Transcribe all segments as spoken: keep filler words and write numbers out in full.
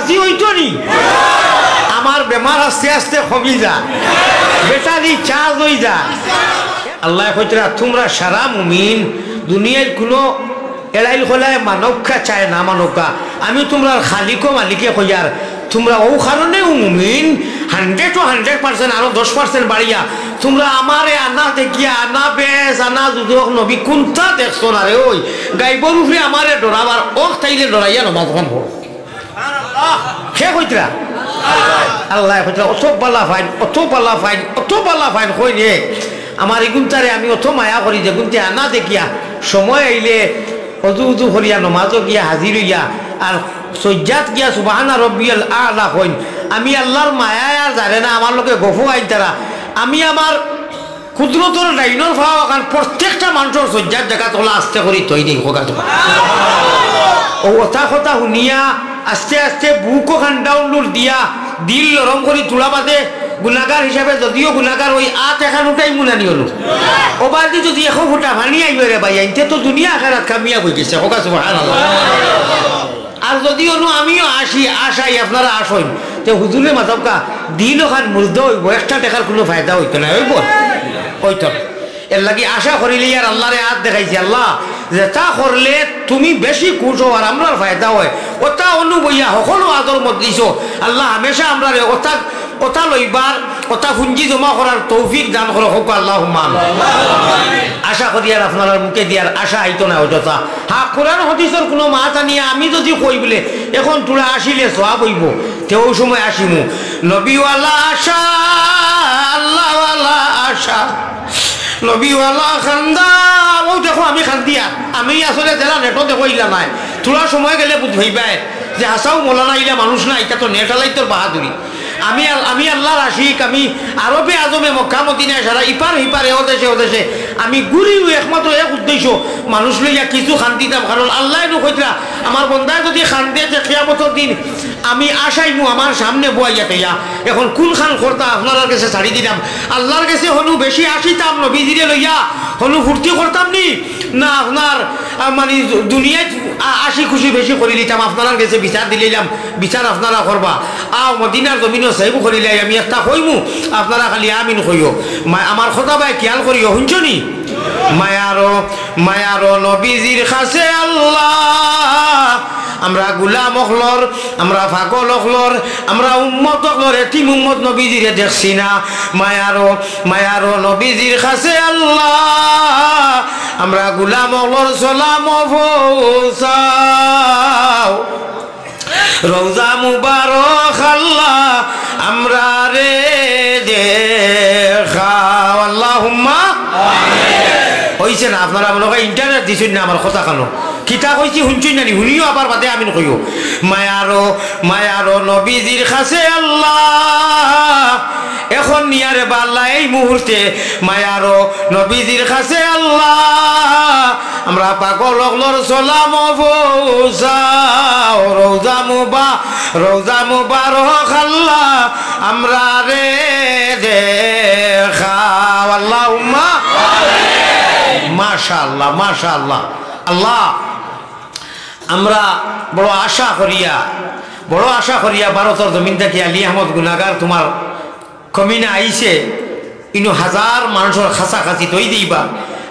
কি অইতো নি? আমার বেমার আস্তে আস্তে কমি যা, ব্যাটারি চার্জ অই যা। আল্লায় কইতরা, তুমরা সারা মুমিন, দুনিয়ার কুনু এড়াইল খোলায় মানউক্কা চায় না মানউক্কা, আমি তুমরার খালিকও মালিকে কইয়ার, তুমরা অউ কারণেউ মুমিন, hundred ও hundred percent, আরো দশ percent বাড়িয়া, তুমরা আমারে আনা দেখিয়া, আনা বেহেস্ত, আনা দুজখ, নবী কুনটা দেখছো না রে? ওই গাইবর উপরে আমারে ডরাবার, অখ তাইলে ডরাইয়া নমাজ খান পড়ো। কে কইতরা? আল্লায় কইতরা, অত বালা ফাইন, অত বালা ফাইন, অত বালা ফাইন কইন। আমার ইগুনতারে আমি অত মায়া করি, যেগুনতে আনা দেখিয়া সময় আইলে অজু উজু করিয়া নমাজো গিয়া হাজির অইয়া আর সইজ্জাত গিয়া সুবহানা রব্বিয়াল আ'লা কইন। আমি আল্লার মায়ায় আর জানে না, আমার লগে গফও আইনতারা। আমি আমার কুদরতর ডাইনর ফাও অখান প্রত্যেকটা মানষর সইজ্জার জাগাত অলা আস্তে করি থই দেই, কউক্কা তুমরা। অউ অতা কথা হুনিয়া আস্তে আস্তে বুক অখান download দিয়া দিল নরম করি তুলা বাদে গুনাগার হিসাবে যদিও গুনাগার অই, আত এখান উঠাইমু না নি অনু। অউ বাদে যুদি একো ফুটা পানি আইবে রে ভাই, আইনতে তো দুনিয়া আখেরাত কামিয়াব অইগেছে, কউক্কা সুবহানাল্লাহ। আর যুদি অনু আমিও আসি, আশাই আপনারা আসইন, তে হুজুরে মাতউক্কা, দিল অখান মুর্দা অইবো, একটা টেকার কুনু ফায়দা অইতো নায়, অইবো? অইতো না। এরলাগি আশা করিলে আর আল্লারে আত দেখাইছি, আল্লাহ, যেতা করলে তুমি বেশি খুশ অও আর আমরার ফায়দা অয়, অতা অনু বইয়া হকল ওয়াজর মজলিসো, আল্লাহ, হামেশা আমরারে অতা, অতা লইবার, অতা পুঞ্জি জমা করার তৌফিক দান করো, কউক্কা আল্লাহুম্মা আমিন। আশা করি আর আপনারার মুখে দিয়ার আশা আইতো না অযথা। হ্যাঁ, কোরআন হাদিসর কুনু মাত আনিয়া আমি যুদি কই বুলে, এখন তুরা আসিলে সওয়াব অইবো, তে অউ সময় আসিমু। নবীওয়ালা আশা, আল্লাহওয়ালা আশা, নবীওয়ালা খান্দা, অউ দেখো আমি খান্দিয়ার। আমি আসলে যেলা নেটো দেখো ইলা নায়। তুরা সময় গেলে বুঝ পাইবায় যে হাছাউ মৌলানা ইলা মানুষ না, ইটা তো নেট আলাইন্তর বাহাদুরি। আমি আল-, আমি আল্লার আশিক, আমি আরবে আজমে মক্কা মদিনায় সারা ইপার হিপারে অদেশে অদেশে আমি ঘুরিউ একমাত্র এক উদ্দেশ্য, মানুষ লইয়া কিছু খান্দিতাম। কারণ আল্লায় নু কইতরা, আমার বন্দায় যুদি খান্দে তে কিয়ামতর দিন আমি আশাইমু আমার সামনে বওয়াইয়া থইয়া। এখন কুনখান করতা আপনারার গেছে ছাড়ি দিলাম। আল্লার গেছে হনু বেশি আসিতাম নবীজিরে লইয়া, হনু ফুর্তি করতাম নি, না আপনার, আ, মানি দুনিয়াত, আ, আসি খুশি বেশি করি লিতাম, আপনারার গেছে বিচার দিলাইলাম, বিচার আপনারা করবা। আও মদিনার জমিনো সাইব করিলাই, আমি একটা কইমু, আপনারা খালি আমিন কইও। মা-, আমার কথা ভাই খেয়াল করিও, হুনছো নি? মায়ারো, মায়ারো নবীজির কাছে আল্লাহ, আমরা গুলাম অকলর, আমরা পাগল অকলর, আমরা উম্মত অকলর, এতিম উম্মত নবীজিরে দেখছি না। মায়ারো, মায়ারো নবীজির কাছে আল্লাহ, আমরা গুলাম অকলর সালাম পৌঁছাও। রওজা মুবারক আল্লাহ, আমরারে দেখাও। আল্লাহুম্মা। অইছে না, আপনারা মনে কয় internet দিছইন না আমার কথা খানো। কিতা কইছি হুনছইন না নি? হুনিও আবার বাদে আমিন কইও। মায়ারো, মায়ারো নবীজির কাছে আল্লাহ, এখন নিয়ারে বাল্লা এই মুহূর্তে মায়ারো নবীজির কাছে আল্লাহ, আমরা পাগল অকলর সালাম পৌঁছাও। রওজা মুবা-, রওজা মুবারক আল্লাহ, আমরারে দেখাও। আল্লাহুম্মা। মাশাআল্লাহ, মাশাআল্লাহ। আল্লাহ, আমরা বড় আশা করিয়া, বড় আশা করিয়া ভারতর জমিন থাকি আলী আহমদ গুনাগার তুমার কমিনা আইছে, ইনো হাজার মানষর কাছাকাছি থই দিবা।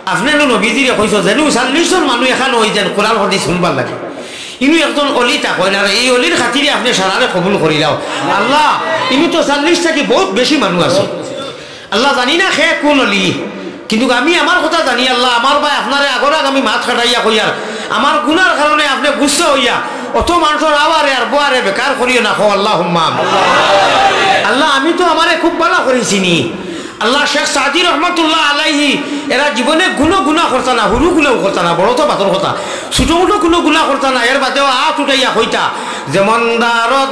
আপনে নু নবীজিরে কইছো, যেনু চল্লিশ জন মানুষ একখান অই যাইন কোরআন হাদিস হুনবার লাগি। ইনো একজন অলি থাকইন, আর এই অলির খাতিরে আপনে সারারে কবুল করিলাও। আল্লাহ, ইনো তো চল্লিশ থাকি বউত বেশি মানুষ আছে। আল্লাহ, জানি না কে কুন অলি, কিন্তু আমি আমার কথা জানি, আল্লাহ, আমার ভাই আপনারে আগর আগ আমি মাত কাটাইয়া কইয়ার, আমার গুনার কারণে আপনে গুসা অইয়া অত মানষর আওয়ারে আর বওয়ারে বেকার করিও না, কও আল্লাহুম্মা আমিন। আল্লাহ, আমি তো আমারে খুব বালা করি চিনি। আল্লাহ, শেখ সাদি রহমতুল্লাহ আলাইহি, এরা জীবনে কুনু গুনা করতা না, হুরু গুনাও করতা না, বড় তো বাতর কথা, ছোট মোটো কুনু গুনা করতা না, এর বাদেও আত উঠাইয়া কইতা, যেমন দারদ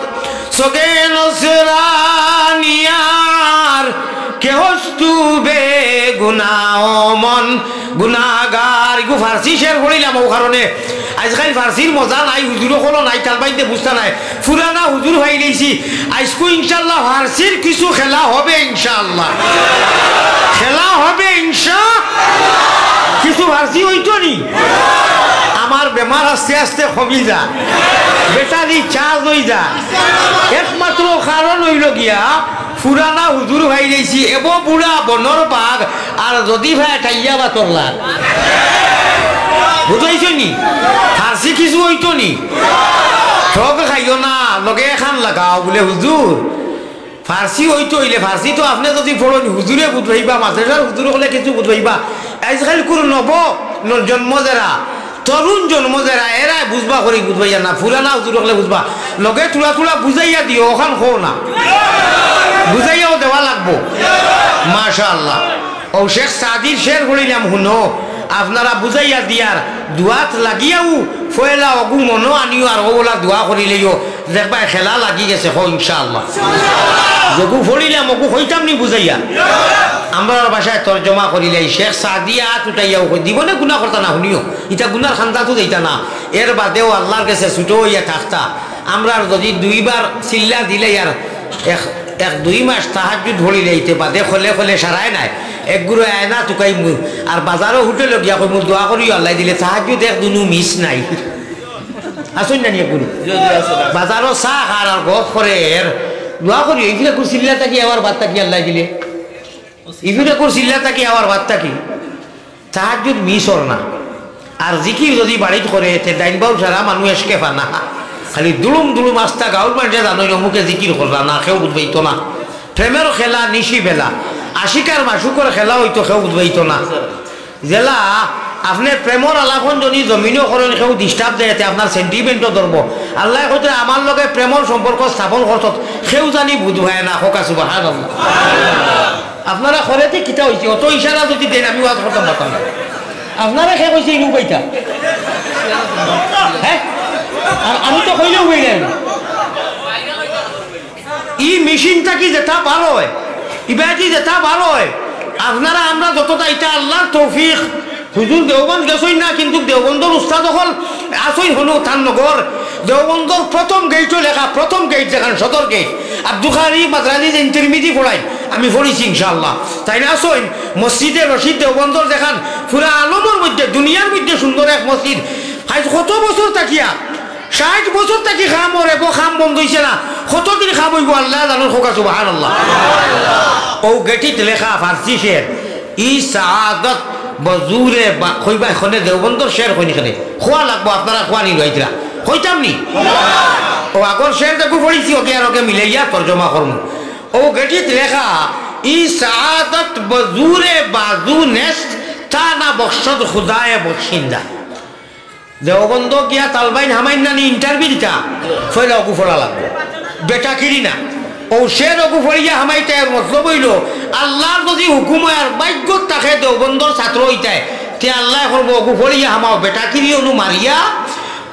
সগে নসরানিয়ার, কে হস্তু বে গুনা ও মন গুনাগার। ইগু ফার্সি শের পড়িলাম, অউ কারণে আইজকাইল ফার্সির মজা নাই, হুজুর অকলও নাই, তার বাইতে বুঝতা নায়। পুরানা হুজুর পাইলাইছি। আইজকু ইনশাআল্লাহ ফার্সির কিছু খেলা হবে ইনশাআল্লাহ। খেলা হবে ইনশা-, কিছু ফার্সি অইতো নি? আমার বেমার আস্তে আস্তে কমি যায়, ব্যাটারি চার্জ অই যায়। একমাত্র কারণ অইলো গিয়া, পুরানা হুজুর ভাই রইছি, এবো বুড়া বনর বাঘ, আর যদি ভাই টাইয়া বাতর লাগ। বুঝাইছো নি? ফার্সি কিছু অইতো নি? ঠগ খাইও না, লগে এখান লাগাও বুলে, "হুজুর, ফার্সি অইতো অইলে, ফার্সি তো আপনে যদি পড়ইন, হুজুরে বুঝবাইবা, মাদ্রাসার হুজুর অকলে কিছু বুঝবাইবা।" আইজকাইল কুরু নব ন-, জন্ম যেরা, তরুণ জন্ম যেরা, এরা বুঝবা করি বুঝবাইয়া না, পুরানা হুজুর অকলে বুঝবা। লগে থুড়া থুড়া বুঝাইয়া দিও, অখান কও না। বুঝাইয়াও দেওয়া লাগবো। মাশাআল্লাহ। অউ শেখ সাদির শের পড়িলাম হুনো, আপনারা বুঝাইয়া দিয়ার, দোয়াত লাগিয়াউ, পয়লা অগু মনো আনিও আর অউলা দোয়া করিলাইও। দেখবায় খেলা লাগি গেছে, কও ইনশাআল্লাহ। যেগু পড়িলাম, অগু কইতাম নি বুঝাইয়া? আমরার ভাষায় তর্জমা করিলাই, শেখ সাদিয়ে আত উঠাইয়াউ কই, জীবনে গুনা করতা না, হুনিও, ইতা গুনার খান্দাত যাইতা না। এর বাদেও আল্লার গেছে ছুটো অইয়া থাকতা। আমরার যদি দুইবার চিল্লা দিলাই আর এক, এক দুই মাস তাহাজ্জুদ পড়িলাইতে বাদে খলে খলে সারায় নাই, এক গুরু আয়না তুকাইমু, আর বাজারো হোটেলো গিয়া কইমু, "দোয়া করিও আল্লায় দিলে, তাহাজ্জুদ এক দুনু মিস নাই।" আছইন না নি এক গুরু? জি, জি, আছে, আছে। বাজারো চা খার আর গফ করের, "দোয়া করিও, ইফিরাকুর চিল্লা থাকি আবার বাদ থাকি আল্লায় দিলে, ইফিরাকুর চিল্লা থাকি আবার বাদ থাকি।" তাহাজ্জুদ মিস অর না। আর জিকির যদি বাড়িত করে, তে ডাইন বাউ সারা মানুষ এসকে ফানা। খালি দুলুম দুলুম আস্তা গাউর মানষে জানইন অমুকে জিকির কররা না, কেউ বুঝবাইতো না। প্রেমর খেলা নিশি বেলা, আশিক আর মাশুকর খেলা অইতো, কেউ বুঝবাইতো না। যেলা আপনে প্রেমর আলাপন যদি জমিনো করইন, কেউ disturb দেয়, তে আপনার sentimentও ধরবো। আল্লায় কইতরা, "আমার লগে প্রেমর সম্পর্ক স্থাপন করছত, কেউ জানি বুঝবায় না।" কউক্কা সুবহানাল্লাহ। আপনারা করেতে কিতা অইছে? অত ইশারা যদি দেইন, আমি ওয়াজ করতাম পারতাম না। আপনারা কে কইছে ইনু বাইতা? হ্যাঁ? আর আমি তো কইলেও বইলেন। ই মেশিন থাকি যেটা বার অয়, ইবাদি যেটা বার অয়, আপনারা আমরা যতটা, ইটা আল্লার তৌফিক। হুজুর দেওবন্দ গেছইন না, কিন্তু দেওবন্দর উস্তাদ অকল আছইন হনু তান নগর। দেওবন্দর প্রথম গেইটও লেখা, প্রথম গেইট যেখান সদর গেইট, আব্দুল কারি মাদ্রাজি যে তিরমিজি পড়াইন, আমি পড়ছি ইনশাআল্লাহ। তাইন আছইন মসজিদে রশিদ দেওবন্দর যেখান পুরা আলমর মধ্যে, দুনিয়ার মধ্যে সুন্দর এক মসজিদ। আইজ কত বছর থাকিয়া, ষাইট বছর থাকি কাম অর, এগো কাম বন্ধ অইছে না। কতদিন কাম অইবো আল্লায় জানইন, কউক্কা সুবহানাল্লাহ। অউ গেটিত লেখা ফার্সি শের, "ই সাআদত বজুরে বা-", কইবা এখনে দেওবন্দর শের কইন কেনে? কওয়া লাগবো, আপনারা কওয়া নি লইতরা। কইতাম নি? অউ আগর শের দেখু পড়ছি, অগে আর অগে মিলাইয়া তর্জমা করমু। অউ গেটিত লেখা, "ই সাআদত বজুরে বাজু নেস্ত, তা না বখশত খুদায়ে বখশিন্দা।" দেওবন্দ গিয়া তালবাইন হামাইন নানি interview দিতা, পয়লা অগু পড়া লাগবো। বেটাকিরি না। অউ শের অগু পড়িয়া হামাইতা, এর মতলব অইলো, আল্লার যদি হুকুম অয় আর ভাগ্যত থাকে দেওবন্দর ছাত্র অইতায়, তে আল্লায় করবো অগু পড়িয়া হামাও, বেটাকিরি অনু মারিয়া,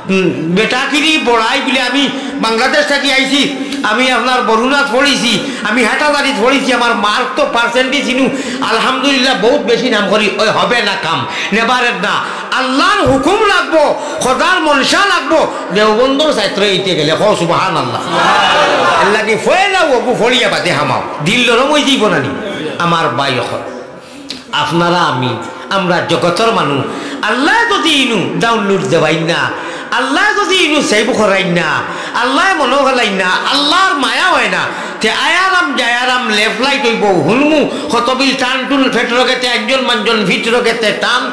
উম, বেটাকিরি বড়াই বুলে আমি বাংলাদেশ থাকি আইছি, আমি আপনার বরুণাত পড়ছি, আমি হাটাদারিত পড়ছি, আমার mark তো percentage ইনু আলহামদুলিল্লাহ বউত বেশি নাম করি, অউ হবে না কাম, never এর না। আল্লার হুকুম লাগবো, খোদার মনশা লাগবো, দেওবন্দর ছাত্র অইতে গেলে, কও সুবহানাল্লাহ। এরলাগি পয়লা অগু পড়িয়া বাদে হামাও, দিল নরম অইযিবো না নি? আমার ভাই অকল, আপনারা আমি, আমরা জগতর মানুষ। আল্লায় যদি ইনু download দেওয়াইন না, আল্লায় যদি ইনু save করাইন না, আল্লায় মনো ফালাইন না, আল্লার মায়া অয় না, তে আয়ারাম যায়ারাম left right অইবো, হুনমু কত বিল টান টুন ফেট রগেতে আঞ্জন মাঞ্জন ফিট রগেতে টান,